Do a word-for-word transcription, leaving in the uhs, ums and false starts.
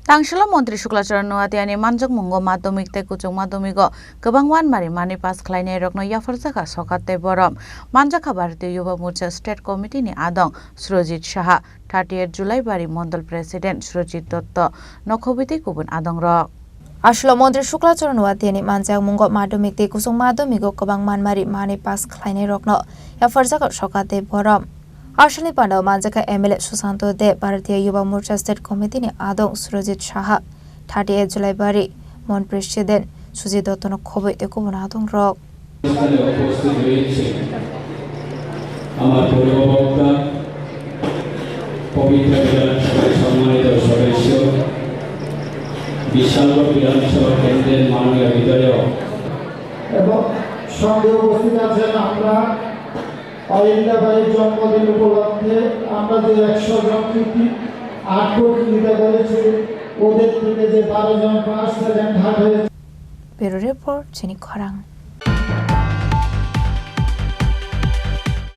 Tangshilo Montri Sukla Charan Noatiani manjakmungo madhyamik tei kuchuk madhyamigo kwbang manmari mani pass khlainairokno yapharjakha sokat tei borom. Manjakha Bharatiya Yuva Morcha State Committee ni adong Surojit Saha, thirty-eight July Bari Mondol President Surojit Dotto, nokhobwi tei kubun adongrok. Aswlo Montri Sukla Charan Noatiani manjakmungo madhyamik tei kuchuk madhyamigo kwbang manmari mani pass khlainairokno yapharjakha sokat tei borom. Aswlni pandao manjakha M L A Susanto Deb, Bharatiya Yuva Morcha State Committee ni adong Surojit Saha, thirty-eight July Bari, Mon President Sujit Dotto no khobwi tei kubun adongrok. এখানে উপস্থিত রয়েছে আমার পূর্ববক্তা, পবিত্র বিধানসভার সম্মানিত সদস্য, বিশাল বিধানসভা কেন্দ্রের মাননীয় বিধায়ক এবং সঙ্গে উপস্থিত আছেন আমরা অরিন্দা ভাইয়ের জন্মদিন উপলক্ষে আমরা যে একশো জন কৃতি আট কোটি নিতে বলেছি, ওদের থেকে যে বারো জন পাস সেকেন্ড থার্ড হয়েছে। Bureau Report, Chini Khorang.